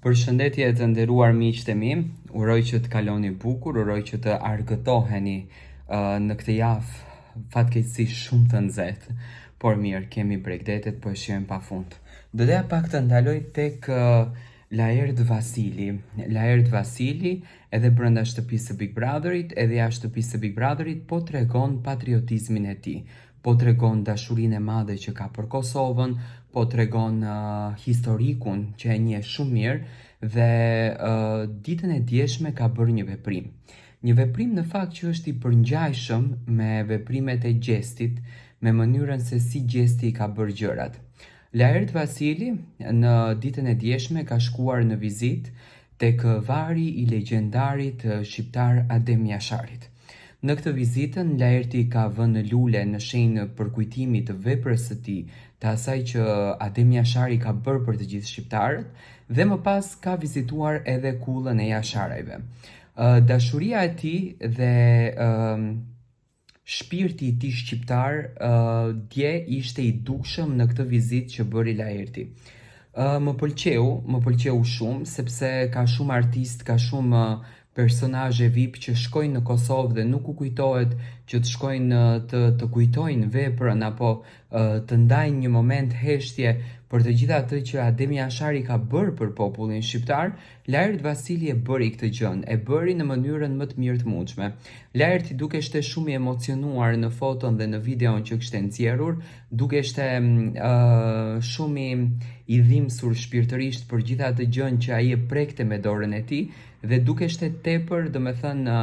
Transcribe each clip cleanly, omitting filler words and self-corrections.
Përshëndetje të nderuar miqtë e mi, uroj që të kaloni bukur, uroj që të argëtoheni uh, në këtë javë fatkeqësisht shumë të nxehtë, por mirë, kemi bregdetet, po e shijojmë pafund. Do doja pak të ndaloj tek uh, Laert Vasili. Laert Vasili edhe brenda shtëpisë së Big Brotherit, edhe jashtë shtëpisë së Big Brotherit po tregon patriotizmin e tij. Po tregon dashurinë e madhe që ka për Kosovën, po tregon uh, historikun që e njeh shumë mirë dhe uh, ditën e djeshme ka bërë një veprim. Një veprim në fakt që është i përngjajshëm me veprimet e Gjestit, me mënyrën se si Gjesti i ka bërë gjërat. Laert Vasili në ditën e djeshme ka shkuar në vizitë tek varri i legjendarit shqiptar Adem Jasharit. Në këtë vizitën, Laerti ka vënë lule në shenjë përkujtimi të veprës së tij, të asaj që Adem Jashari ka bërë për të gjithë shqiptarët dhe më pas ka vizituar edhe kullën e Jasharajve. Dashuria e tij dhe Shpirti i tij shqiptar dje ishte i dukshëm në këtë vizitë që bëri Laerti. Më pëlqeu, më pëlqeu shumë sepse ka shumë artistë, ka shumë personazhe VIP që shkojnë në Kosovë dhe nuk u kujtohet që të shkojnë të të kujtojnë veprën apo të ndajnë një moment heshtje për të gjithë atë që Adem Jashari ka bërë për popullin shqiptar, Laert Vasili e bëri këtë gjënë, e bëri në mënyrën më të mirë të mundshme. Laerti dukeshte shumë i emocionuar në foton dhe në videon që kishte nxjerrur, dukeshte uh, shumë i, i dhimbsur shpirtërisht për gjithë atë gjënë që ai e prekte me dorën e tij dhe dukeshte tepër, domethënë,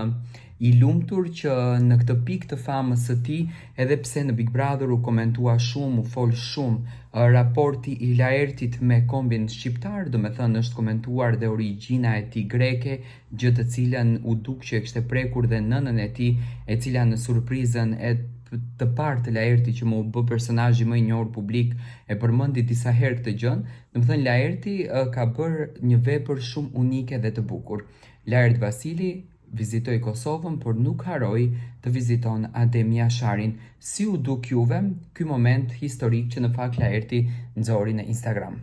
i lumtur që në këtë pikë të famës së tij, edhe pse në Big Brother u komentua shumë, u fol shumë, raporti i Laertit me kombin shqiptar, domethënë është komentuar dhe origjina e tij greke, gjë të cilën u duk që e kishte prekur dhe nënën e tij, e cila në surprizën e të parë të Laertit që më u bë personazhi më i njohur publik, e përmendi disa herë këtë gjënë, domethënë Laerti ka bërë një vepër shumë unike dhe të bukur. Laert Vasili vizitoi Kosovën, por nuk harroi të viziton Adem Jasharin. Si u duk juve ky moment historik që në fakt Laerti nxori në Instagram?